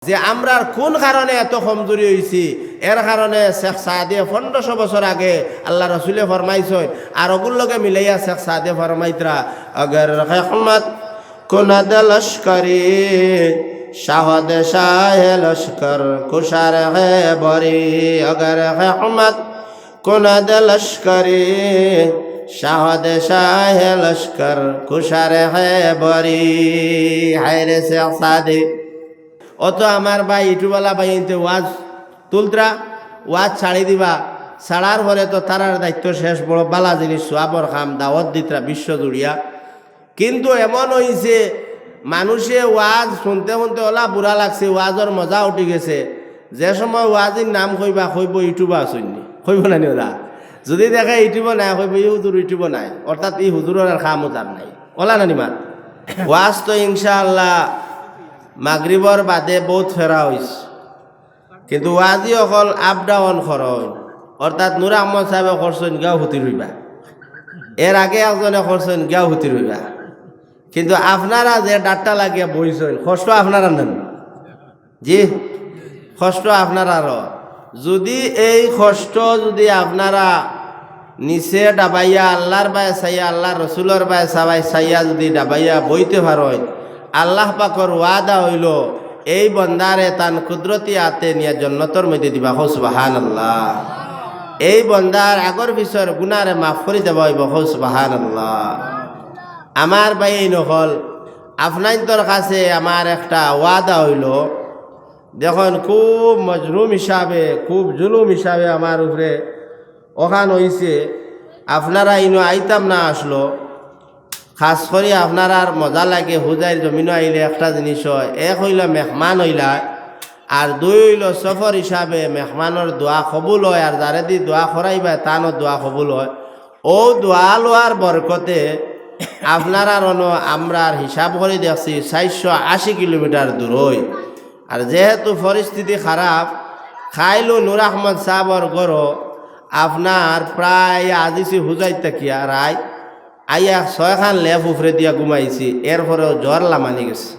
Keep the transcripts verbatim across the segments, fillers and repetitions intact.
যে আমরার কুন কারণে এত কমজুরি অইছি, এর কারণে শেখ সাদিয়ে পনেরোশো বছর আগে আল্লার রসুলে ফরমাইছইন, আর অগুর লগে মিলাইয়া শেখ সাদিয়ে ফরমাইতরা, "অগর হেকমত কুনদ লশকরি, শাহদ শাহ লশকর কুশার হে বরি, অগর হেকমত কুনদ লশকরি, শাহদ শাহ লশকর কুশার হে বরি।" হায় রে শেখ সাদি, অত আমার ভাই ইউটিউবওয়ালা ভাইয়াইন্তে ওয়াজ তুলতরা, ওয়াজ ছাড়ি দিবা, ছাড়ার পরে তো তারার দায়িত্ব শেষ, বড় বালা জিনিস, সওয়াবর কাম, দাওয়াত দিতরা বিশ্ব জুড়িয়া। কিন্তু এমন অইছে, মানুষে ওয়াজ হুনতে হুনতে অলা বুরা লাগছে, ওয়াজর মজা উঠি গেছে। যে সময় ওয়াজির নাম কইবা, কইবো, "ইউটিউবো আছইন নি?" কইবো না নি অলা? যুদি দেখে ইউটিউবো নাই, কইবো, "ই হুজুর ইউটিউবো নাই", অর্থাৎ ই হুজুরর আর কামও তার নাই। অলা না নি মাত? ওয়াজ তো ইনশাআল্লাহ মাগরিবর বাদে বউত ফেরা অইছে, কিন্তু ওয়াজি অকল up down করইন, অর্থাৎ নূর আহমদ সাবে করছইন গিয়াও হুতি রইবা, এর আগে একজনে করছইন গিয়াও হুতি রইবা। কিন্তু আপনারা যে ডাট্টা লাগিয়া বইছইন, কষ্ট আপনারার না নি? জি, কষ্ট আপনারারও। যুদি এই কষ্ট যুদি আপনারা নিচে ডাবাইয়া, আল্লার বায় চাইয়া, আল্লার রসুলর বায় চাবাই চাইয়া যুদি ডাবাইয়া বইতে পারইন, আল্লাহ পাকর ওয়াদা অইলো, এই বন্দারে তান কুদরতি আতে নিয়া জন্নতর মধ্যে দিবা। কও সুবহানাল্লাহ। এই বন্দার আগর পিছর গুনারে মাফ করি দেওয়া অইবো। কও সুবহানাল্লাহ। আমার ভাইয়াইন অকল, আপনাইন্তর কাছে আমার একটা ওয়াদা অইলো, দেখইন, খুব মজলুম হিসাবে, খুব জুলুম হিসাবে আমার উপরে অখান অইছে। আপনারা ইনো আইতাম না আসলো, খাস করি আপনারার মজা লাগে, হুজাইর জমিনো আইলে একটা জিনিস অয়, এক অইলা মেহমান অইলা, আর দুই অইলো সফর হিসাবে মেহমানর দোয়া কবুল অয়, আর যারেদি দোয়া করাইবা তানও দোয়া কবুল অয়। অউ দোয়া লওয়ার বরকতে আপনারার অনো আমরার হিসাব করি দেখছি চাইরশো আশি কিলোমিটার দূরই। আর যেহেতু পরিস্থিতি খারাপ, কাইলও নূর আহমদ সাবর ঘরো আপনার প্রায় আজিছি হুজাইর থাকিয়া রাইত আইয়া ছয়খান লেপ উপরে দিয়া ঘুমাইছি, এরপরেও জ্বর লামানি গেছে।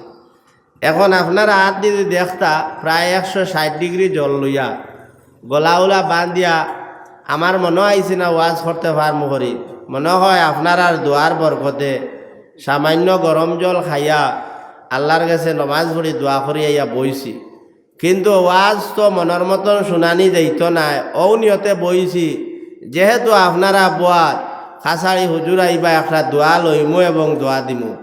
এখন আপনারা আত দি দেখতা, প্রায় একশো ষাইট ডিগ্রি জ্বর লইয়া, গলা উলা বান্ধিয়া, আমার মনো আইছে না ওয়াজ করতে পারমু করি। মনো অয় আপনারার দোয়ার বরকতে সামাইন্য গরম জল খাইয়া আল্লার গেছে নমাজ পড়ি দোয়া করি আইয়া বইছি। কিন্তু ওয়াজ তো মনর মতন হুনানি যাইতো নায়, অউ নিয়তে বইছি। যেহেতু আপনারা বওয়াত, কাছাড়ি হুজুর আইবা, একটা দোয়া লইমু এবং দোয়া দিমু।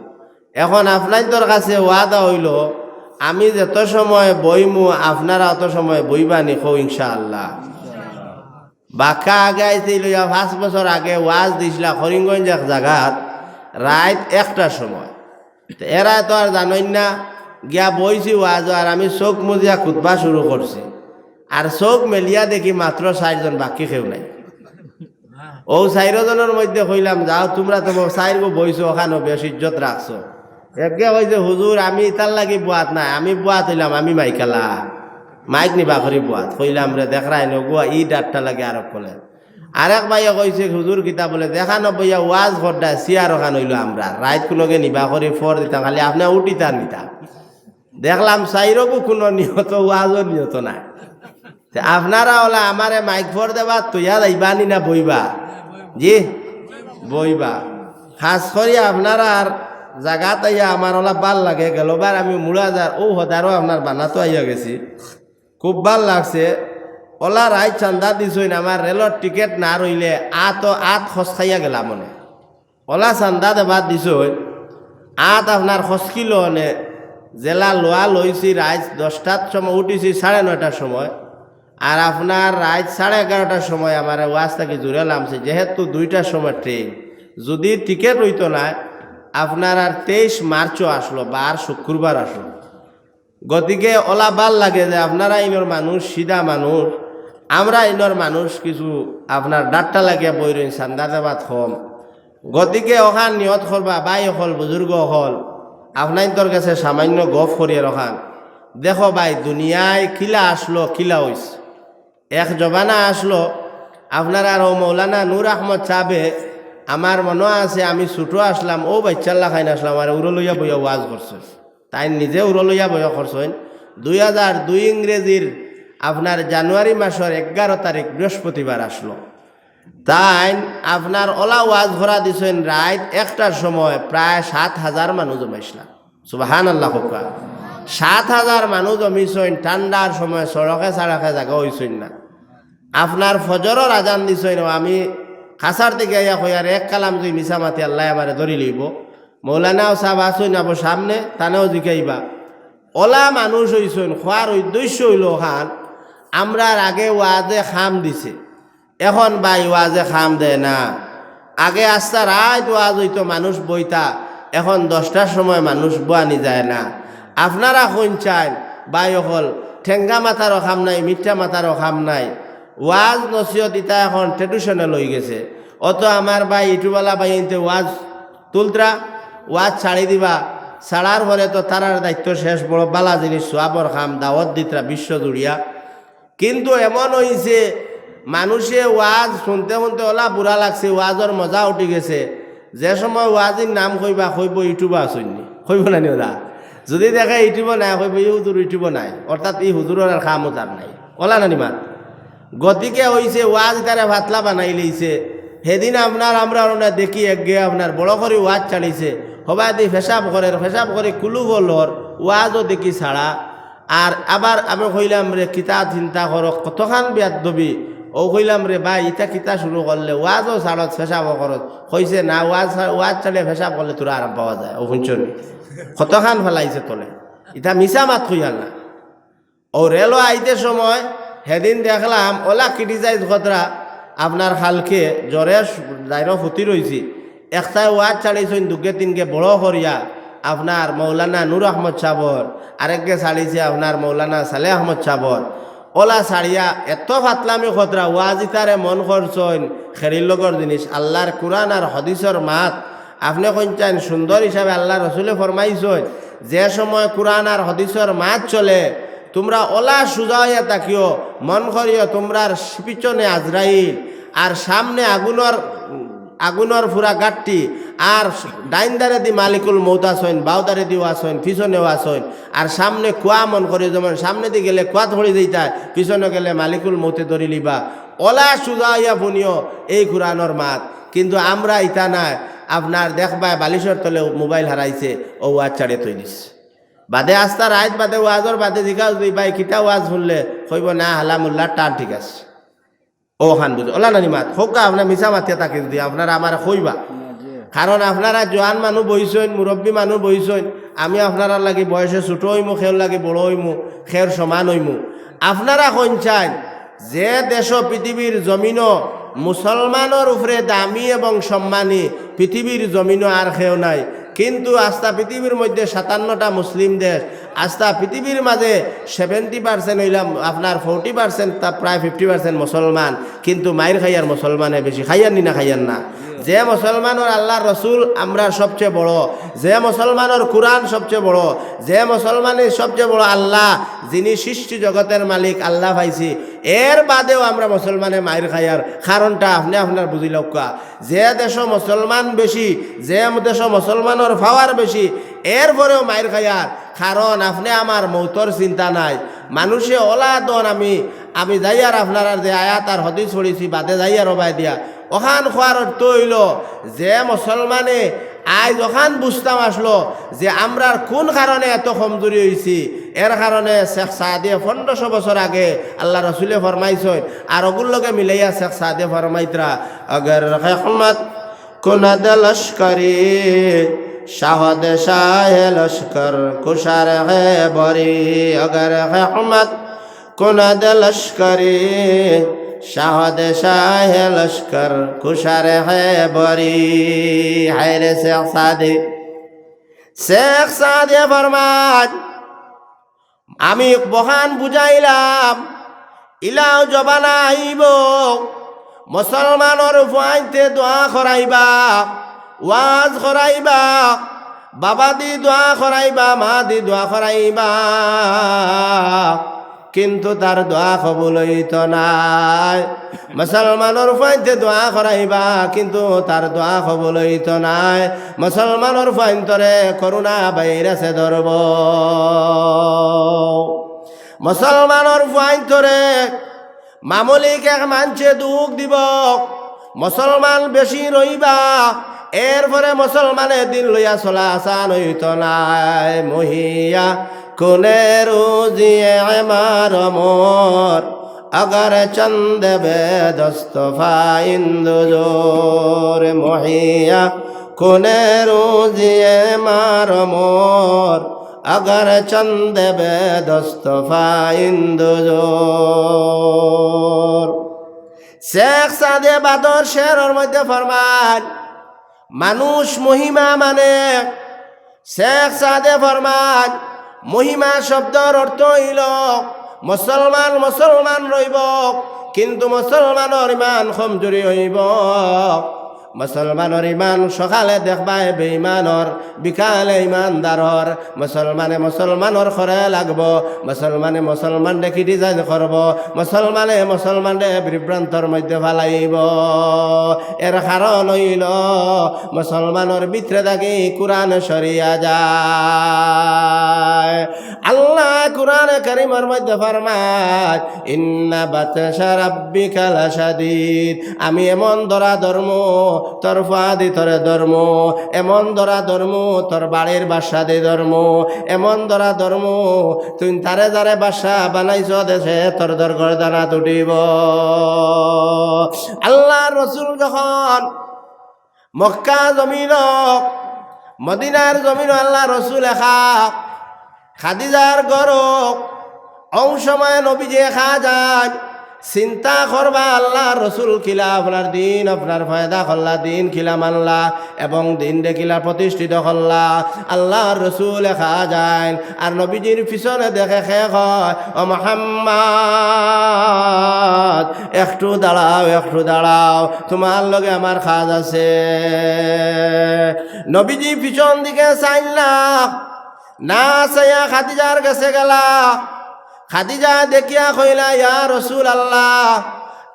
এখন আপনাইন্তর কাছে ওয়াদা অইলো, আমি যত সময় বইমু, আপনারা অত সময় বইবা নি, কও ইনশাআল্লাহ। বাক্কা আগে আইছি লইয়া পাঁচ বছর আগে ওয়াজ দিছলা করিমগঞ্জ এক জাগাত রাইত একটার সময়। তে এরা তো আর জানইন না, গিয়া বইছি ওয়াজো, আর আমি চউখ মুজিয়া খুতবা শুরু করছি। আর চউখ মেলিয়া দেখি মাত্র চাইরজন, বাকি কেউ নাই। অউ চাইরজনর মধ্যে কইলাম, "যাও, তুমরা তো চাইরগু বইছো, অখানো বেশ ইজ্জত রাখছো।" একগে কইছে, "হুজুর, আমি ইতার লাগি বওয়াত নায়, আমি বওয়াত অইলাম, আমি মাইকআলা, মাইক নিবা করি বওয়াত।" কইলাম, "রে, দেখরায়নি, অগুয়া ই ডাট্টা লাগি আরোপ করলে।" আরেক ভাইয়ে কইছে, "হুজুর কিতা বলে, যেখানো বইয়া ওয়াজ কররা, চেয়ার অখান অইলো আমরার, রাইত কুনুগে নিবা করি ফর দিতাম, খালি আপনে উঠিতা নিতা।" দেখলাম চাইরগু কুনু নিয়ত, ওয়াজও নিয়ত নায়। তে আপনারা অলা আমারে মাইক ফর দেবা, তইয়া যাইবা নি না বইবা? জি, বইবা। খাস করি আপনারার জাগাত আইয়া আমার অলা বালা লাগে। গেলবার আমি মুড়া যার, অউ হদারও আপনার বানাতো আইয়া গেছি, খুব বালা লাগছে। অলা রাইত চান্দা দিছইন, আমার রেলর টিকেট না রইলে আতো আত খসকাইয়া গেলা মনে। অলা চান্দা দেবার দিছইন, আত আপনার খসকিলো অনে, যেলা লওয়া লইছি রাইত দশটার সময়, উঠিছি সাড়ে নয়টার সময়, আর আপনার রাইত সাড়ে এগারোটার সময় আমারে ওয়াজ থাকি জুরে লামছে, যেহেতু দুইটার সময় ট্রেন, যুদি টিকেট অইতো নায়, আপনার আর তেইশ মার্চও আসলো, বার শুক্রবার আসলো। গতিকে অলা বালা লাগে যে আপনারা ইনর মানুষ, সিধা মানুষ, আমরা ইনর মানুষ কিছু আপনার ডাট্টা লাগিয়া বইরইন, চান্দা দেবাত কম। গতিকে অখান নিয়ত করবা, ভাই অকল, বুজুর্গ অকল, আপনাইন্তর গেছে সামাইন্য গফ করিয়ার অখান। দেখো ভাই, দুনিয়ায় কিলা আসলো, কিলা অইছে। এক জমানা আসলো, আপনারার অউ মৌলানা নূর আহমদ সাবে, আমার মনো আছে, আমি ছুটো আসলাম, অউ বাইচ্চার লাখান আসলাম, আর উরো লইয়া বইয়া ওয়াজ করছে। তাইন নিজে উরো লইয়া বইয়া করছইন। দুই হাজার দুই ইংরেজির আপনার জানুয়ারি মাসর এগারো তারিখ বৃহস্পতিবার আসলো। তাইন আপনার অলা ওয়াজ করা দিছইন রাইত একটার সময়, প্রায় সাত হাজার মানুষ জমাইছলা। সুবহানাল্লাহ কউক্কা। সাত হাজার মানুষ জমিছইন, ঠান্ডার সময় সড়কে সাড়কে জাগা অইছইন না। আপনার ফজরর আজান দিছইন, আমি কাছার থাকি আইয়া কইয়ার এক কালাম যুদি মিছা মাতি আল্লায় আমারে ধরি লইবো। মৌলানাও সাব আছইন আবো সামনে, তানেও জিকাইবা। অলা মানুষ অইছইন, কওয়ার উদ্দেশ্য অইলো অখান, আমরার আগে ওয়াজে কাম দিছে, এখন ভাই ওয়াজে কাম দেয় না। আগে আস্তা রাইত ওয়াজ অইতো, মানুষ বইতা, এখন দশটার সময় মানুষ বওয়ানি যায় না। আপনারা কইন চাইন, ভাই অকল, ঠেঙ্গা মাতারও কাম নাই, মিঠা মাতারও কাম নাই। ওয়াজ নসিহত ইতা এখন traditional অইগেছে। অত আমার ভাই ইউটিউবআলা ভাইয়াইন্তে ওয়াজ তুলতরা, ওয়াজ ছাড়ি দিবা, ছাড়ার পরে তো তারার দায়িত্ব শেষ, বড় বালা জিনিস, সওয়াবর কাম, দাওয়াত দিতরা বিশ্ব জুড়িয়া। কিন্তু এমন অইছে, মানুষে ওয়াজ হুনতে হুনতে অলা বুরা লাগছে, ওয়াজর মজা উঠি গেছে। যে সময় ওয়াজির নাম কইবা, কইবো, "ইউটিউবো আছইন নি?" কইবো না নি অলা? যুদি দেখে ইউটিউবো নাই, কইবো, "ই হুজুর ইউটিউবো নাই, অর্থাৎ ই হুজুরর আর কামও তার নাই।" অলা না নি মাত? গতিকে অইছে, ওয়াজ ইতারে পাতলা বানাইলাইছে। হেদিন আপনার আমরা অনো দেখি একগে আপনার বড় করি ওয়াজ ছাড়িছে, হবায়দি পেশাব করের, পেশাব করি কুলুফও লর, ওয়াজও দেখি ছাড়া। আর আবার আমি কইলাম রে, কিতা চিন্তা করো, কতখান বেয়াদবি। অউ কইলাম রে ভাই, ইতা কিতা শুরু করলে, ওয়াজও ছাড়ত, পেশাবও করত। কইছে না, ওয়াজ ছা-, ওয়াজ ছাড়িয়া পেশাব করলে থুড়া আরাম পাওয়া যায়। অউ হুনছো নি? কতখান ফালাইছে তলে। ইতা মিছা মাত কইয়ার না। অউ রেলো আইতে সময় হেদিন দেখলাম অলা criticize করতরা, আপনার কালকে জ্বরে জাইরো ফুতি রইছি। একটায় ওয়াজ ছাড়িছইন দুগে তিনগে বড় করিয়া, আপনার মৌলানা নূর আহমদ সাবর, আরেকগে ছাড়িছে আপনার মৌলানা সালেহ আহমদ সাবর। অলা ছাড়িয়া এত ফাতলামি করতরা, ওয়াজ ইতারে মন করছইন, খেরির লগর জিনিস, আল্লার কুরআন আর হাদিসর মাত। আপনে কইন চাইন সুন্দর হিসাবে আল্লার রসুলে ফরমাইছইন, যে সময় কুরআন আর হাদিসর মাত চলে, তুমরা অলা সুজা অইয়া থাকিও, মন করিও তুমরার পিছনে আজরাইল, আর সামনে আগুনর, আগুনর ফুরা গাট্টি, আর ডাইন দারেদি মালিকুল মউত আছইন, বাউ দারেদিও আছইন, পিছনেও আছইন, আর সামনে কুয়া মন করিও, যেমন সামনেদি গেলে কুয়াত পড়ি যাইতায়, পিছনে গেলে মালিকুল মউতে ধরি লিবা। অলা সুজা অইয়া ফুনিও এই কুরআনর মাত। কিন্তু আমরা ইতা নায়, আপনার দেখবায় বালিশর তলে মোবাইল হারাইছে, অউ ওয়াজ ছাড়িয়া থই দিছে। বাদে আস্তা রাইত বাদে ওয়াজর বাদে জিগাও যুদি, "ভাই, কিতা ওয়াজ হুনলে?" কইবো, "না, হালা মোল্লার টান ঠিক আছে।" অউখান বুঝে। অলা না নি মাত? কউক্কা, আপনে মিছা মাতিয়া থাকি যুদি, আপনারা আমারে কইবা। কারণ আপনারা জোয়ান মানুষ বইছইন, মুরব্বি মানুষ বইছইন, আমি আপনারার লাগি বয়সে ছোট অইমু, কেউর লাগি বড় অইমু, কেউর সমান অইমু। আপনারা কইন চাইন, যে দেশো পৃথিবীর জমিনো মুসলমানর উপরে দামি এবং সম্মানী পৃথিবীর জমিনো আর কেউ নাই, কিন্তু আস্তা পৃথিবীর মধ্যে সাতান্নটা মুসলিম দেশ, আস্তা পৃথিবীর মাঝে seventy percent অইলাম আপনার, forty percent তা প্রায় fifty percent মুসলমান, কিন্তু মাইর খাইয়ার মুসলমানে বেশি। খাইয়ার নি না খাইয়ার না? যে মুসলমানর আল্লার রসুল আমরার সবচেয়ে বড়, যে মুসলমানর কুরআন সবচেয়ে বড়, যে মুসলমানর সবচেয়ে বড় আল্লা, যিনি সৃষ্টি জগতের মালিক আল্লা পাইছি, এর বাদেও আমরা মুসলমানে মাইর খাইয়ার কারণটা আপনে আপনার বুঝি লউক্কা। যে দেশো মুসলমান বেশি, যে দেশো মুসলমানর power বেশি, এরপরেও মাইর খাইয়ার কারণ আপনে আমার মউতর চিন্তা নাই। মানুষে অলা দন আমি, আমি যাইয়ার আপনারার যে আয়াত আর হাদিস পড়িছি, বাদে যাইয়ার অবায় দিয়া। অখান কওয়ার অর্থ অইলো যে মুসলমানে আইজ অখান বুঝতাম আসলো যে আমরার কুন কারণে এত কমজুরি অইছি। এর কারণে শেখ সাদিয়ে পনেরোশো বছর আগে আল্লার রসুলে ফরমাইছইন, আর অগুর লগে মিলাইয়া শেখ সাদিয়ে ফরমাইতরা, "اگر حکمت کند لشکری، شاہد شاہ لشکر کشر ہے بری۔ اگر حکمت کند لشکری، شاہد شاہ لشکر کشر ہے بری۔" হায়রে শেখ সাদি, শেখ সাদিয়ে ফরমাইন, আমি বখান বুঝাইলাম, ইলাও জমানা আইবো, মুসলমানর ফুয়াইন্তে দোয়া করাইবা, ওয়াজ করাইবা, বাবাদি দোয়া করাইবা, মাদি দোয়া করাইবা, কিন্তু তার দোয়া কবুল অইতো নায়। মুসলমানর ফুয়াইন্তে দোয়া করাইবা, কিন্তু তার দোয়া কবুল অইতো নায়। মুসলমানর ফুয়াইন্তরে করোনা ভাইরাসে ধরবো। মুসলমানর ফুয়াইন্তরে মামুলি এক মানষে দুখ দিবো, মুসলমান বেশি রইবা, এরপরে মুসলমানে দিন লইয়া চলা আসান অইতো নায়। মহিয়া কুনে রুজিয়ে আমার মোর, অগর চন্দ বে দস্ত ফাইন্দ জোর। মহিয়া কুনে রুজিয়ে আমার মোর, অগর চন্দ বে দস্ত ফাইন্দ জোর। শেখ সাদে বাদর শেরর মধ্যে ফরমান, মানুষ মহিমা মানে, শেখ সাদে ফরমান, মহিমা শব্দর অর্থ অইলো মুসলমান মুসলমান রইবো, কিন্তু মুসলমানর ইমান কমজুরি অইবো। মুসলমানর ইমান সকালে দেখবায় বেইমানর, বিকালে ইমানদারর। মুসলমানে মুসলমানর খরে লাগবো, মুসলমানে মুসলমানরে criticize করবো, মুসলমানে মুসলমানরে বিভ্রান্তর মধ্যে ফালাইবো। এর কারণ অইলো মুসলমানর ভিতরে থাকি কুরআন সরিয়া যায়। আল্লায় কুরআনে কারীমর মধ্যে ফরমায়, ইন্না বাতশা রাব্বিকা লাশাদীদ। আমি এমন ধরা ধরমু, তোর ফুয়াদি তোরে ধরমু, এমন ধরা ধরমু, তোর বাড়ির বাদশাদি ধরমু, এমন ধরা ধরমু, তুই তারে যারে বাদশা বানাইছো দেশে, তোর দর গর্দানাত উঠিবো। আল্লার রসুল যখন মক্কা জমিনো, মদিনার জমিনো আল্লার রসুল একা, খাদিজার ঘরো, অউ সময় নবীজি একা যাইন। চিন্তা করবা, আল্লার রসুল কিলা আপনার দিন, আপনার ফায়দা করলা, দিন কিলা মানলা এবং দিনরে কিলা প্রতিষ্ঠিত করলা। আল্লার রসুল একা যাইন, আর নবীজির পিছনে দেখে কে কয়, "ও মোহাম্মদ, একটু দাঁড়াও, একটু দাঁড়াও, তুমার লগে আমার কাজ আছে।" নবীজি পিছন দিকে চাইলা, না চাইয়া খাদিজার গেছে গেলা। খাদিজা দেখিয়া কইলা, "ইয়া রাসুলাল্লাহ,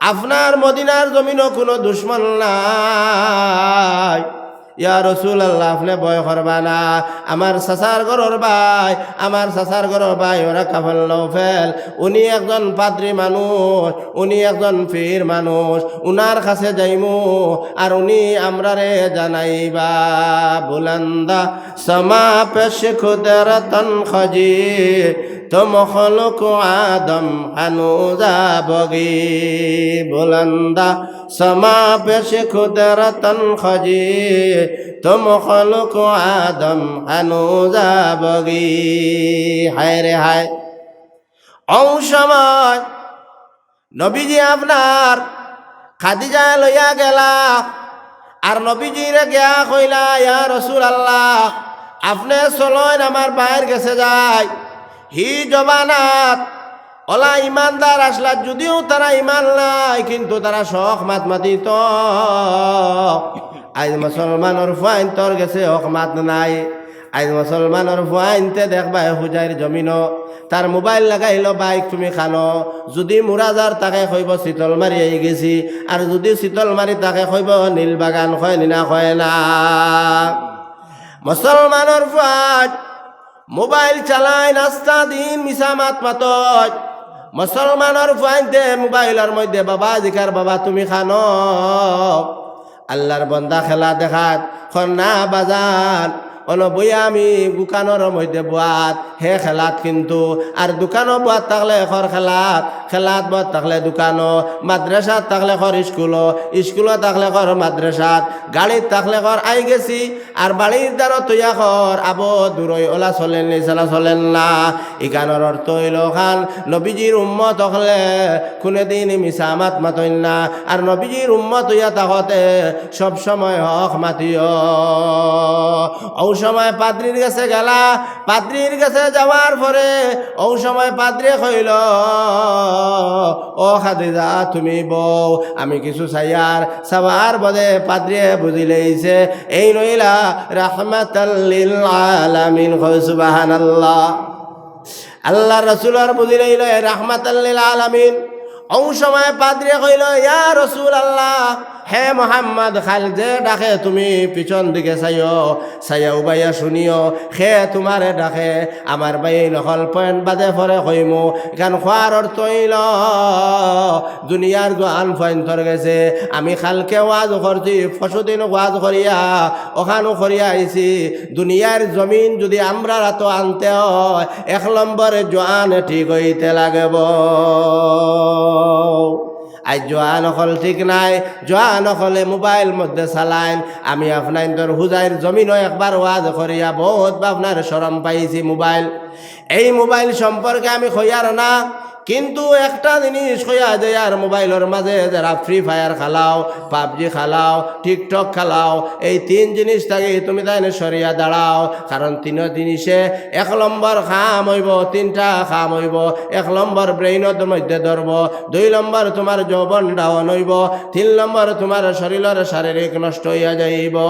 আপনার মদিনার জমিনো কুনু দুশমন নাই। ইয়া রাসুলাল্লাহ, আপনে ভয় করবা না। আমার চাচার ঘরর ভাই, আমার চাচার ঘরর ভাই ওরা কাফেল নৌফেল, উনি একজন পাদ্রী মানুষ, উনি একজন পীর মানুষ, উনার কাছে যাইমু, আর উনি আমরারে জানাইবা।" বুলন্দা সমা পেশ কুদরতন খজি, তো মখলুক আদম হানুজা বগি। বুলন্দা সমা পেশ কুদরতন খজি, তো মখলুক আদম হানুজা বগি। হায় রে হায়। অউ সময় নবীজি আপনার খাদিজায় লইয়া গেলা, আর নবীজিরে গিয়া কইলা, "ইয়া রাসুলাল্লাহ, আপনে চলইন আমার ভাইর গেছে যাই।" হি জমানাত অলা ইমানদার আসলা, যুদিও তারা ইমান নাই, কিন্তু তারা হক মাত মাতিত। আইজ মুসলমানর ফুয়াইন্তর গেছে হক মাত নাই। আইজ মুসলমানর ফুয়াইন্তে দেখবায় হুজাইর জমিনো, তার মোবাইল লাগাইলো, "বাইক তুমি খানো।" যুদি মুরাজার তাকে কইবো, "শীতলমারি আই গেছি।" আর যুদি শীতলমারি তাকে কইবো, "নীলবাগান।" কয় নি না, কয় না? মুসলমানর ফুয়াইন মোবাইল চালাইন, আস্তা দিন মিছা মাত মাতইন। মুসলমানর ফুয়াইন্তে মোবাইলর মধ্যে বাবা জিকার, "বাবা তুমি খানো?" আল্লার বন্দা খেলা দেখাত, কর, "না বাজান, অনো বইয়া আমি দোকানর মধ্যে বওয়াত, হে খেলাত কিন্তু।" আর দোকানো বওয়াত থাকলে কর খেলাত, খেলাত বওয়াত থাকলে দোকানো, মাদ্রাসাত থাকলে কর স্কুলো, স্কুলো থাকলে কর মাদ্রাসাত, গাড়িত থাকলে কর আই গেছি, আর বাড়ির দ্বারো তৈয়া কর আবো দূরই, অলা চলের নি, চালা চলের না। ইখানর অর্থ অইলো খান, নবীজির উম্মত অকলে কুনুদিন মিছা মাত মাতইন না। আর নবীজির উম্মত অইয়া থাকতে সব সময় হক মাতিও। অউ সময় পাদ্রির গেছে গেলা, পাদ্রির গেছে যাওয়ার পরে অউ সময় পাদ্রিয়ে কইলো, "ও খাদিজা, তুমি বও, আমি কিছু চাইয়ার।" চাওয়ার বাদে পাদ্রিয়ে বুঝিলাইছে, এইন অইলা রাহমাতাল লিল আলামিন। কও সুবহানাল্লাহ। আল্লার রসুলর বুঝিলাইলো, এ রাহমাতাল লিল আলামিন। অউ সময় পাদ্রিয়ে কইলো, "ইয়া রাসুলাল্লাহ, হে মোহাম্মদ, খাল যে ডাকে তুমি পিছন দিকে চাইও, চাইয়া উবাইয়া শুনিও, হে তুমারে ডাকে। আমার ভাইন অকল, পয়েন্ট বাদে পরে কইমু, ইখান কওয়ার অর্থ অইলো, দুনিয়ার জোয়ান পয়েন্টর গেছে আমি কালকে ওয়াজ করছি, পরশুদিন ওয়াজ করিয়া, অখানও করিয়া আইছি, দুনিয়ার জমিন যুদি আমরার আতো আনতে অয়, এক নম্বরে জোয়ান ঠিক অইতে লাগবো। আইজ জোয়ান অকল ঠিক নাই, জোয়ান অকলে মোবাইল মধ্যে চালাইন। আমি আফনাইন্তর হুজাইর জমিনো একবার ওয়াজ করিয়া বউত আফনারে শরম পাইছি। মোবাইল, এই মোবাইল সম্পর্কে আমি কইয়ার না, কিন্তু একটা জিনিস কইয়া যাইয়ার, মোবাইলর মাঝে যারা ফ্রি ফায়ার খেলাও, পাবজি খেলাও, টিকটক খেলাও, এই তিন জিনিস থাকি তুমি তাইন সরিয়া দাঁড়াও। কারণ তিনো জিনিসে এক নম্বর কাম অইবো, তিনটা কাম অইবো। এক নম্বর ব্রেইনর মধ্যে ধরবো, দুই নম্বর তুমার যৌবন ডাউন অইবো, তিন নম্বর তুমার শরীলর শারীরিক নষ্ট অইয়া যাইবো।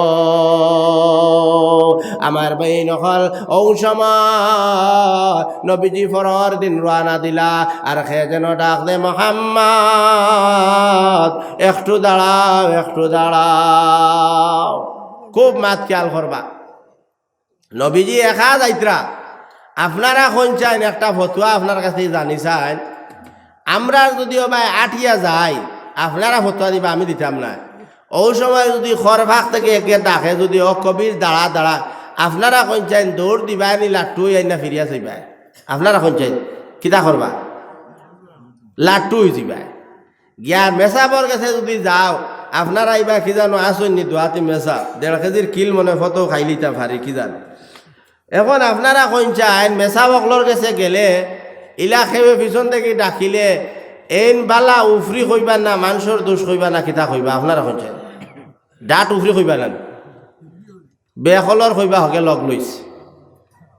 আমার ভাইন অকল, অউ সময় নবীজি পরর দিন রওয়ানা দিলা, আর কে যেন ডাক দে, "মোহাম্মদ, একটু দাঁড়াও, একটু দাঁড়াও।" খুব মাত খেয়াল করবা। নবীজি একা যাইতরা, আফনারা কইন চাইন, একটা ফতুয়া আফনার কাছে জানি চাইন। আমরা যুদিও বা আটিয়া যাই, আফনারা ফতুয়া দিবা, আমি দিতাম না। অউ সময় যুদি খর ফাঁক থাকি একে ডাকে, যুদি, "ও কবির, দাঁড়া, দাঁড়া", আফনারা কইন চাইন, দৌড় দিবায় নি, লাট্টু অইয়া না ফিরিয়া চাইবায়? আফনারা কইন চাইন, কিতা করবা? লাট্টু অইযিবায়। গিয়া মেসাবর গেছে যুদি যাও, আফনারা ইবা কি জানো, আছইন নি দুহাতি মেসাব, দেড় কেজির কিল মনে ফতো খাইলিতা পারি, কি জানো। এখন আফনারা কইন চাইন, মেসাব অকলর গেছে গেলে, ইলা কেউয়ে পিছন থাকি ডাকিলে, এইন বালা উফরি কইবা না, মানষর দুষ কইবা না, কিতা কইবা? আফনারা কইন চাইন, ডাট উফরি কইবা না, বেকলর কইবা হকে লগ লইছে।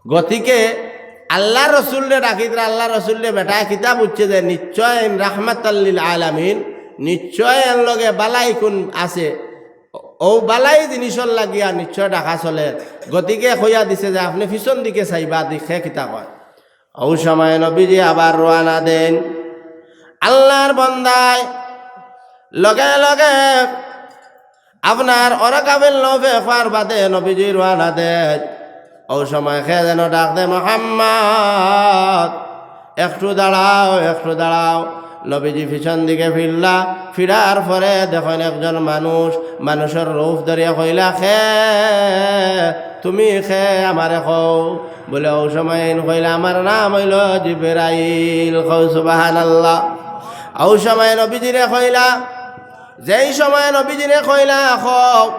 গতিকে আল্লার রসুলরে ডাকিতরা, আল্লার রসুলরে বেটায় কিতা বুঝছে যে নিশ্চয় এইন রাহমাতাল লিল আলামিন, নিশ্চয় এন লগে বালাই কুন আছে, অউ বালাই জিনিসর লাগিয়া নিশ্চয় ডাকা চলের। গতিকে কইয়া দিছে যে, "আপনে পিছন দিকে চাইবা, দেখে কিতা কয়।" অউ সময় নবীজি আবার রওয়ানা দেইন। আল্লার বন্দায় লগে লগে আফনার ওয়ারাকা বিন নওফল কওয়ার বাদে নবীজি রওয়ানা দেইন। অউ সময় কে যেন ডাক দে, "মোহাম্মদ, একটু দাঁড়াও, একটু দাঁড়াও।" নবীজি পিছন দিকে ফিরলা, ফিরার পরে দেখইন একজন মানুষ, মানুষর রূপ ধরিয়া কইলা, "কে তুমি, কে আমারে কও?" বলে, অউ সময় এইন কইলা, "আমার নাম অইলো জিবরাইল।" কও সুবহানাল্লাহ। অউ সময় নবীজিরে কইলা, যেই সময় নবীজিরে কইলা, কও,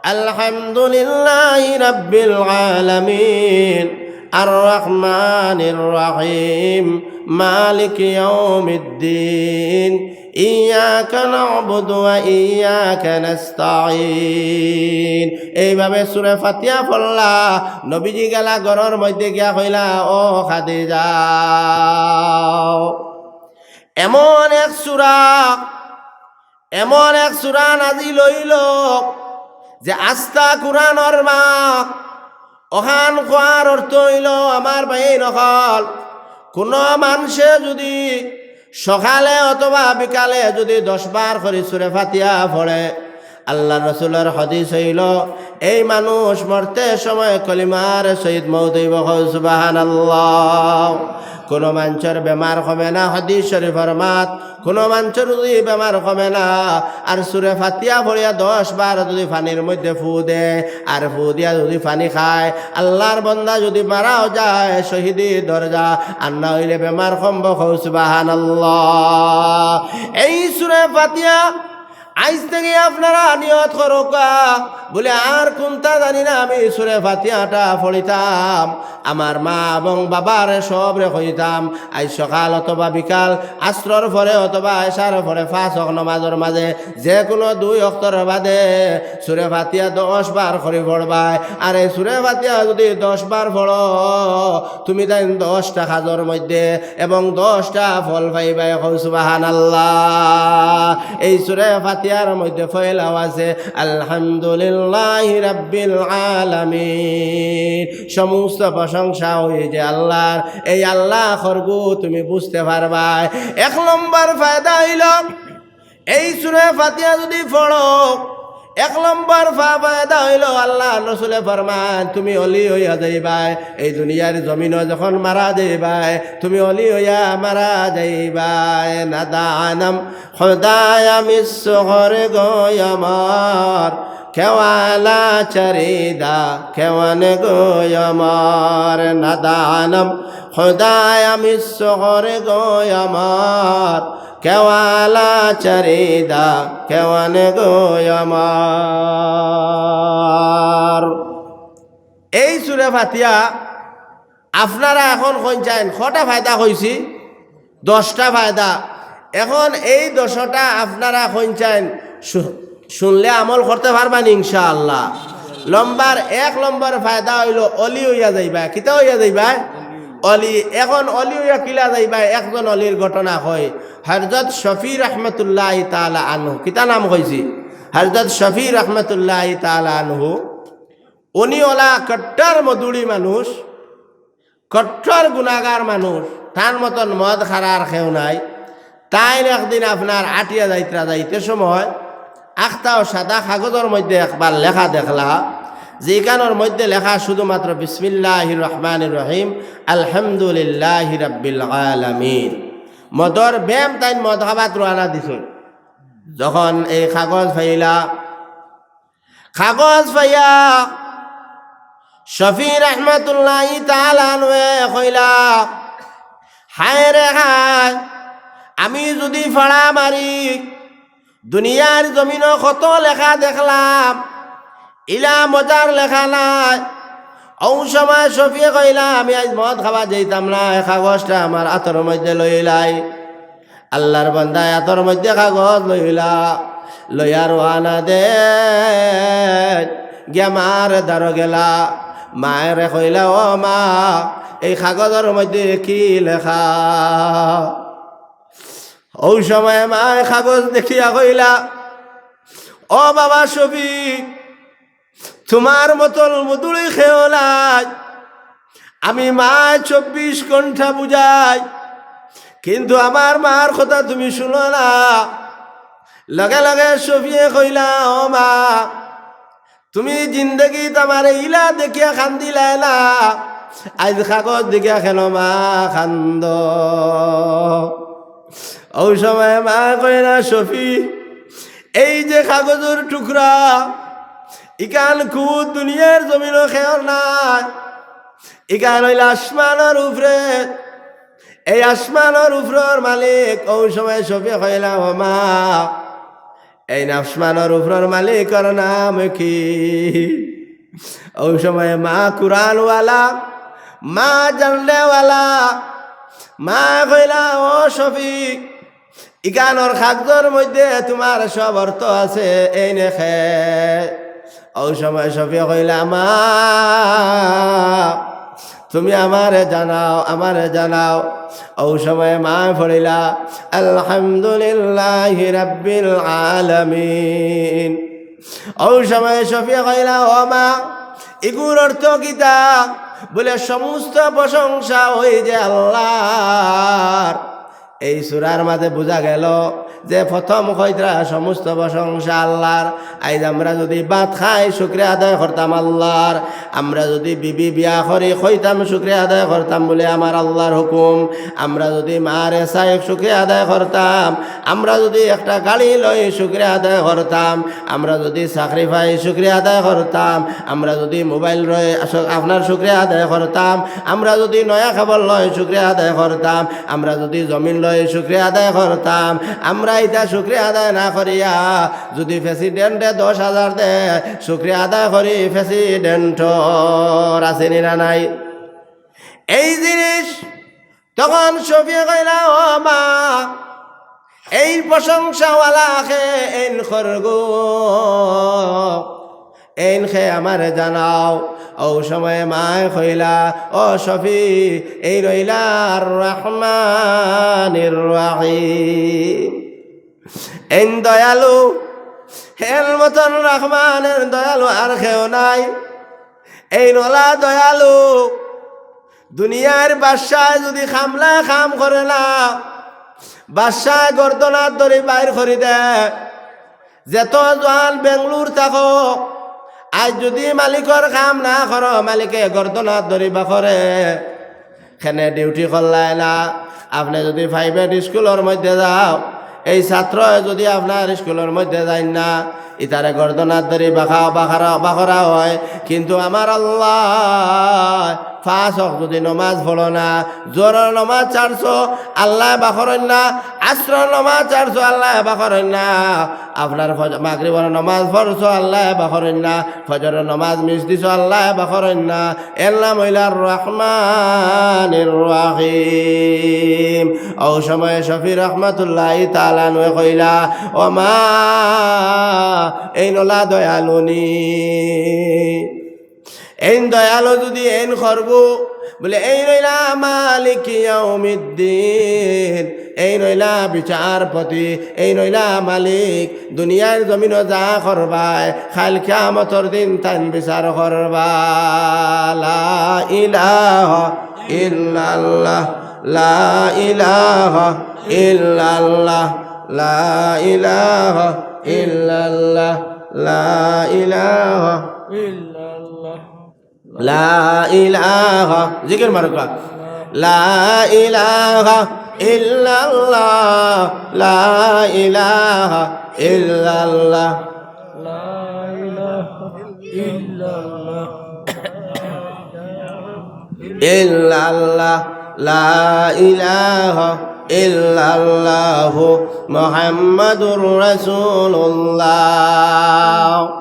"আলহামদুলিল্লাহি রাব্বিল আলামিন, আর রহমানির রহিম, মালিকি ইয়াউমিদ্দিন, ইয়াকা না'বুদু ওয়া ইয়াকা নাস্তাইন।" এইভাবে সূরা ফাতিহা পড়লা, নবীজি গেলা ঘরর মধ্যে গিয়া কইলা, "ও খাদিজা, এমন এক সূরা, এমন এক সূরা নাজিল অইলো যে আস্তা কুরআনর মা।" অখান কওয়ার অর্থ অইলো, আমার ভাইন অকল, কুনু মানষে যুদি সকালে অথবা বিকালে যুদি দশ বার করি সূরা ফাতিহা পড়ে, আল্লার রসুলর হাদিস অইলো, এই মানুষ মরতে সময় কলিমার সহিত মউত অইবো। কও সুবহানাল্লাহ। কুনু মানষর বেমার কমে না, হাদিস শরিফর মাত, কুনু মানষর যুদি বেমার কমে না, আর সূরা ফাতিহা পড়িয়া দশ বার যুদি পানির মধ্যে ফু দে, আর ফু দিয়া যুদি পানি খায়, আল্লার বন্দা যুদি মারাও যায়, শহিদি দরজা, আর না অইলে বেমার কমবো। কও সুবহানাল্লাহ। এই সূরা ফাতিহা আইজ থাকি আপনারা নিয়ত করউক্কা, বলে, "আর কুন্তা জানি না, আমি সূরা ফাতিহাটা পড়িতাম, আমার মা এবং বাবারে সবরে কইতাম, আইজ সকাল অথবা বিকাল, আছরর পরে অথবা এশার পরে পাঁচ ওয়াক্ত নমাজর মাঝে যে কুনু দুই ওয়াক্তর বাদে সূরা ফাতিহা দশ বার করি পড়বায়। আর এই সূরা ফাতিহা যুদি দশ বার পড়ো, তুমি তাইন দশটা কাজর মধ্যে এবং দশটা ফল পাইবায়।" কও সুবহানাল্লাহ। এই সূরা ফাতিহার মধ্যে পয়লাউ আছে, "আলহামদুলিল্লাহি রাব্বিল আলামিন।" সমস্ত প্রশংসা অইছে আল্লার। এই আল্লা খরগু তুমি বুঝতে পারবায়। এক নম্বর ফায়দা অইলো, এই সুরা ফাতিহা যুদি পড়ো, এক নম্বর ফা-, ফায়দা অইলো, আল্লার রসুলে ফরমাইন, তুমি অলি অইয়া যাইবায়। এই দুনিয়ার জমিনো যখন মারা যাইবায়, তুমি অলি অইয়া মারা যাইবায়। নাদানম খোদায়াম ইসগর গয়মর, কেওয়ালা চরিদা কেওয়ান গয়মর। নাদানম খোদায়াম ইসগর গয়মর, কেওয়ালা চরিদা কেওয়ান গয়মর। এই সুরা ফাতিহা আপনারা এখন কইন চাইন, কটা ফায়দা কইছি? দশটা ফায়দা। এখন এই দশটা আপনারা কইন চাইন, শু-, শুনলে আমল করতে পারবানি ইনশাআল্লাহ। নম্বর এক নম্বর ফায়দা অইলো অলি অইয়া যাইবা। কিতা অইয়া যাইবা? অলি। এখন অলি অইয়া কিলা যাইবা? একজন অলির ঘটনা কই। হযরত শফি রহমতুল্লাহি তাআলা আনহু, কিতা নাম কইছি? হযরত শফি রহমতুল্লাহি তাআলা আনহু। উনি অলা কট্টর মদুড়ি মানুষ, কট্টর গুনাগার মানুষ, তান মতন মদ খারার কেউ নাই। তাইন একদিন আপনার আটিয়া যাইতরা যাইতে সময় আখতাও সাদা কাগজর মধ্যে একবার লেখা দেখলা, যে ইখানর মধ্যে লেখা শুধুমাত্র বিসমিল্লাহির রহমানির রহিম, আলহামদুলিল্লাহি রাব্বিল আলামিন। মদর বেম তাইন মদ খাবাত রওয়ানা দিছইন। যখন এই কাগজ পাইলা, কাগজ পাইয়া শফি রহমতুল্লাহি তাআলা আনহুয়ে কইলা, "হায় রে হায়, আমি যুদি ফাড়া মারি, দুনিয়ার জমিনো কত লেখা দেখলাম, ইলা মজার লেখা নাই।" অউ সময় শফিয়ে কইলা, "আমি আইজ মদ খাবা যাইতাম না, এই কাগজটা আমার আতর মধ্যে লইলাই।" আল্লার বান্দায় আতর মধ্যে কাগজ লইলা, লইয়া রওয়ানা দেইন, গিয়া মার দ্বারো গেলা। মায়রে কইলা, "ও মা, এই কাগজর মধ্যে কি লেখা?" অউ সময় মায় কাগজ দেখিয়া কইলা, "ও বাবা শফি, তুমার মতন মদুড়ি কেউ নাই। আমি মায় চব্বিশ ঘন্টা বুঝাই, কিন্তু আমার মার কথা তুমি শুনো না।" লগে লগে শফিয়ে কইলা, "ও মা, তুমি জিন্দেগিত আমারে ইলা দেখিয়া কান্দিলায় না, আইজ কাগজ দেখিয়া কেনে মা কান্দো?" অউ সময় মায় কইলা, "শফি, এই যে কাগজর টুকরা, ইখান কুনু দুনিয়ার জমিনো কেউর নাই, ইখান অইলা আসমানর উপরে, এই আসমানর উপরর মালিক।" অউ সময় শফিয়ে কইলা, "ও মা, এইন আসমানর উপরর মালিকর নাম কি?" অউ সময় মা কুরআনওয়ালা, মা জাননেওয়ালা, মায় কইলা, "ও শফি, ইখানর কাগজর মধ্যে তুমার সব অর্থ আছে, এইন লেখো।" অউ সময় শফিয়ে কইলা, "মা, তুমি আমারে জানাও, আমারে জানাও।" অউ সময় মায় পড়িলা, "আলহামদুলিল্লাহি রাব্বিল আলামিন।" অউ সময় শফিয়ে কইলা, "ও মা, ইগুর অর্থ কিতা?" বুলে, "সমস্ত প্রশংসা অউ যে আল্লার।" এই সুরার মাঝে বুঝা গেল যে প্রথম কইতরা সমস্ত প্রশংসা আল্লার। আইজ আমরা যুদি ভাত খাই, শুকরিয়া আদায় করতাম আল্লার। আমরা যুদি বিবি বিয়া করি, কইতাম শুকরিয়া আদায় করতাম বুলে আমার আল্লার হুকুম। আমরা যুদি মারে চাই, শুকরিয়া আদায় করতাম। আমরা যুদি একটা গাড়ি লই, শুকরিয়া আদায় করতাম। আমরা যুদি চাকরি পাই, শুকরিয়া আদায় করতাম। আমরা যুদি মোবাইল লই, আস-, আপনার শুকরিয়া আদায় করতাম। আমরা যুদি নয়া কাপড় লই, শুকরিয়া আদায় করতাম। আমরা যুদি জমিন লই, শুকরিয়া আদায় করতাম। আমরা ইতা শুকরিয়া আদায় না করিয়া যুদি প্রেসিডেন্টে দশ হাজার দেয়, শুকরিয়া আদায় করি প্রেসিডেন্টর, আছে নি না নাই? এই জিনিস তখন শফিয়ে কইলা, "ও মা, এইন প্রশংসাওয়ালা কে, এইন খরগো, এইন কে আমারে জানাও।" অউ সময় মায় কইলা, "ও শফি, এইন অইলা আর রহমানির রহিম।" এইন দয়ালু, এর মতন রহমানের দয়ালু আর কেউ নাই। এইন অলা দয়ালু, দুনিয়ার বাদশায় যুদি কামলা কাম করে না, বাদশায় গর্দনাত ধরি বাইর করি দে। যেত জোয়ান বেঙ্গলোর থাকো, আইজ যুদি মালিকর কাম না করো, মালিকে গর্দনাত ধরি বার করে। কেনে ডিউটি করলায় না? আপনে যুদি প্রাইভেট স্কুলর মধ্যে যাও, এই ছাত্রয় যুদি আপনার স্কুলর মধ্যে যাইন না, ইতারে গর্দনাত ধরি বাখা-, বাখারা-, বাখরা অয়। কিন্তু আমার আল্লায় পাঁচ ওয়াক্ত যুদি নমাজ পড়ো না, জোহরর নমাজ ছাড়ছো, আল্লায় বার করইন না, আছরর নমাজ ছাড়ছো, আল্লায় বার করইন না, আপনার ফজ-, মাগরিবর নমাজ পড়ছো, আল্লায় বার করইন না, ফজরর নমাজ মিস দিছো, আল্লায় বার করইন না। এর নাম অইলা রহমানির রহিম। অউ সময় শফি রহমতুল্লাহি তাআলা আনহুয়ে কইলা, "ও মা, এইন অলা দয়ালু নি।" এইন দয়ালু যুদি এইন করবো, বুলে, "এইন অইলা মালিকি ইয়াউমিদ্দিন, এইন অইলা বিচারপতি, এইন অইলা মালিক, দুনিয়ার জমিনো যা করবায়, কাইল কিয়ামতর দিন তাইন বিচার করবা।" লা ইলাহা ইল্লাল্লাহ, লা ইলাহা ইল্লাল্লাহ, লা ইলাহা ইল্লাল্লাহ, লা ইলাহা ইল্লাল্লাহ। লা ইলাহা, জিকির মারুক্কা। লা ইলাহা ইল্লাল্লাহ, লা ইলাহা ইল্লাল্লাহ। লা ইলাহা ইল্লাল্লাহ। ইল্লাল্লাহ, লা ইলাহা ইল্লাল্লাহু মুহাম্মাদুর রাসূলুল্লাহ।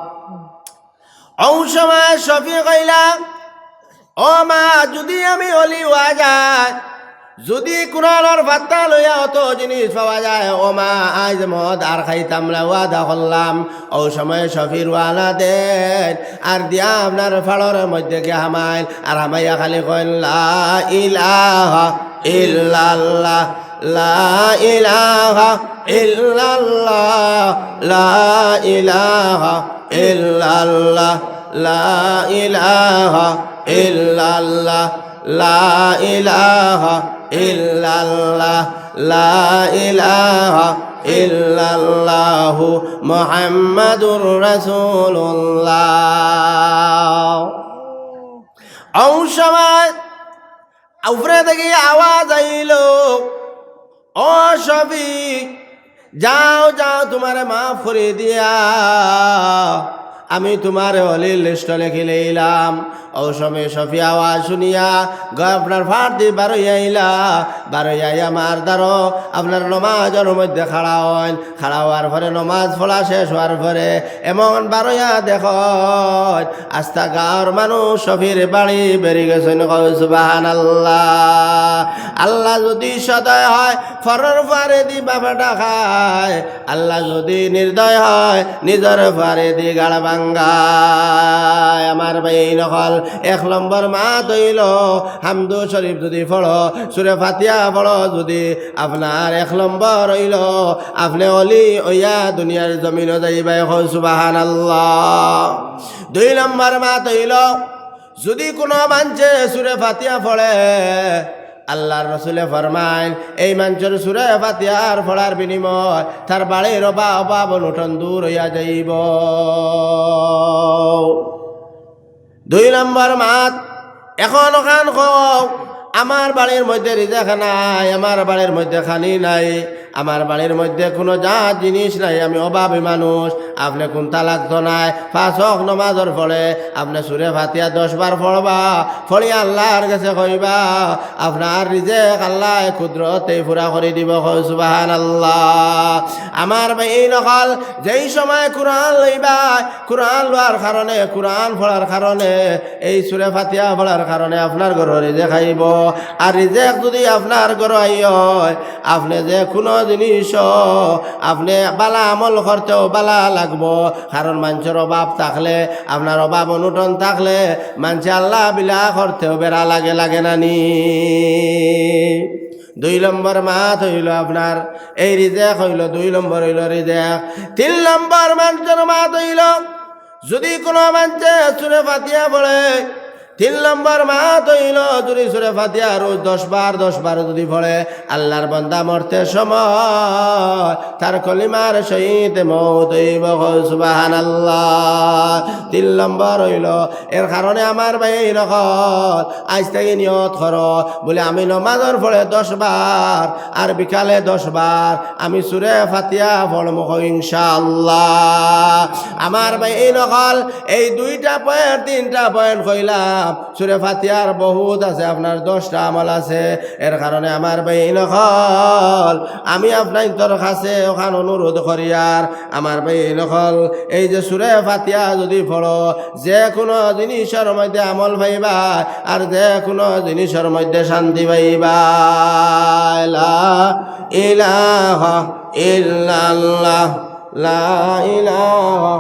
অউ সময় শফি কইলা, "ও মা, যুদি আমি অলি অওয়া যাই, যুদি কুরআনর পাতা লইয়া অত জিনিস পাওয়া যায়, ও মা, আইজ মদ আর খাইতাম না, ওয়াদা করলাম।" অউ সময় শফি রওয়ানা দেইন, আর দিয়া আপনার ফাড়র মধ্যে গিয়া হামাইন, আর হামাইয়া খালি কইন, "লা ইলাহা ইল্লাল্লাহ, লা ইলাহা ইল্লাল্লাহ, লা ইলাহা ইল্লাল্লাহ, লা ইলাহা ইল্লাল্লাহ, লা ইলাহা ইল্লাল্লাহ, লা ইলাহা ইল্লাল্লাহু মুহাম্মাদুর রাসূলুল্লাহ।" অউ সময় উপরে থাকি আওয়াজ আইলো, "ও শফি, যাও, যাও, তুমারে মাফ করি দিয়া আমি তুমারে অলির লিস্টো লেখি লইলাম।" অউ সময় শফি আওয়াজ হুনিয়া গ-, আপনার ফাড়দি বারইয়া আইলা, বারইয়া আইয়া আমার দারো আপনার নমাজর মধ্যে খাড়া অইন। খাড়া অওয়ার পরে, নমাজ পড়া শেষ অওয়ার পরে এমন বারইয়া দেখইন, আস্তা গাঁওর মানুষ শফির বাড়ি বেরি গেছইন। কও সুবহানাল্লাহ। আল্লাহ যুদি সদয় হয়, পরর ফুয়ারেদি বাফ ডাকায়। আল্লাহ যুদি নির্দয় হয়, নিজর ফুয়ারেদি গাল ভাঙ্গায়। আমার ভাইয়াইন অকল, এক নম্বর মাত অইলো, হামদু শরিফ যুদি পড়ো, সুরে ফাতিয়া পড়ো, যুদি আপনার এক নম্বর অইলো, আপনে অলি অইয়া দুনিয়ার জমিনো যাইবায়। কও সুবহানাল্লাহ। দুই নম্বর মাত অইলো, যুদি কুনু মানষে সুরে ফাতিয়া পড়ে, আল্লার রসুলে ফরমাইন, এই মানষর সুরে ফাতিয়ার পড়ার বিনিময় তার বাড়ির অভাব, অভাব অনটন দূর অইয়া যাইবো। দুই নম্বর মাত, অখন অখান কও, আমার বাড়ির মধ্যে রিজেক নাই, আমার বাড়ির মধ্যে খানি নাই, আমার বাড়ির মধ্যে কুনু জাত জিনিস নাই, আমি অভাবী মানুষ। আপনে কুন্তা লাগতো নায়, পাঁচ ওয়াক্ত নমাজর পরে আপনে সুরে ফাতিয়া দশ বার পড়বা, পড়িয়া আল্লার গেছে কইবা, আপনার রিজেক আল্লায় কুদরতে পুরা করি দিবো। কও সুবহানাল্লাহ। আমার ভাইয়াইন অকল, যেই সময় কুরআন লইবা, কুরআন লওয়ার কারণে, কুরআন পড়ার কারণে, এই সুরে ফাতিয়া পড়ার কারণে আপনার ঘরো রিজেক আইবো। আর রিজেক যুদি আপনার ঘরো আইয়, আপনে যে কুনু জিনিস, আপনে বালা আমল করতেও বালা লাগবো। কারণ মানষর অভাব থাকলে, আপনার অভাব অনটন থাকলে, মানষে আল্লা বিলা করতেও বেড়া লাগে, লাগে না নি? দুই নম্বর মাত অইলো আপনার এই রিজেক অইলো, দুই নম্বর অইলো রিজেক। তিন নম্বর মানষর মাত অইলো, যুদি কুনু মানষে সুরে ফাতিয়া পড়ে, তিন নম্বর মাত অইলো, যদি সুরে ফাতিহা রোজ দশ বার, দশ বার যদি পড়ে, আল্লার বান্দা মরতে সময় তার কলিমার সহিত মউত অইবো। সুবহানাল্লাহ। তিন নম্বর অইলো, এর কারণে আমার ভাইয়াইন অকল, আইজ থাকি নিয়ত করো, বলে, আমি নমাজর পরে দশ বার আর বিকালে দশ বার আমি সুরে ফাতিহা পড়মু, ইনশাআল্লাহ। আমার ভাইয়াইন অকল, এই দুইটা পয়েন্ট, তিনটা পয়েন্ট কইলাম, সুরে ফাতিহার বহুত আছে, আপনার দশটা আমল আছে। এর কারণে আমার ভাইয়াইন অকল, আমি আপনাইনতর কাছে অখান অনুরোধ করিয়ার, আমার ভাইয়াইন অকল, এই যে সুরে ফাতিহা যদি পড়ো, যে কোনো জিনিসর মধ্যে আমল পাইবা, আর যে কোনো জিনিসর মধ্যে শান্তি পাইবা। লা ইলাহা ইল্লাল্লাহ, লা ইলাহা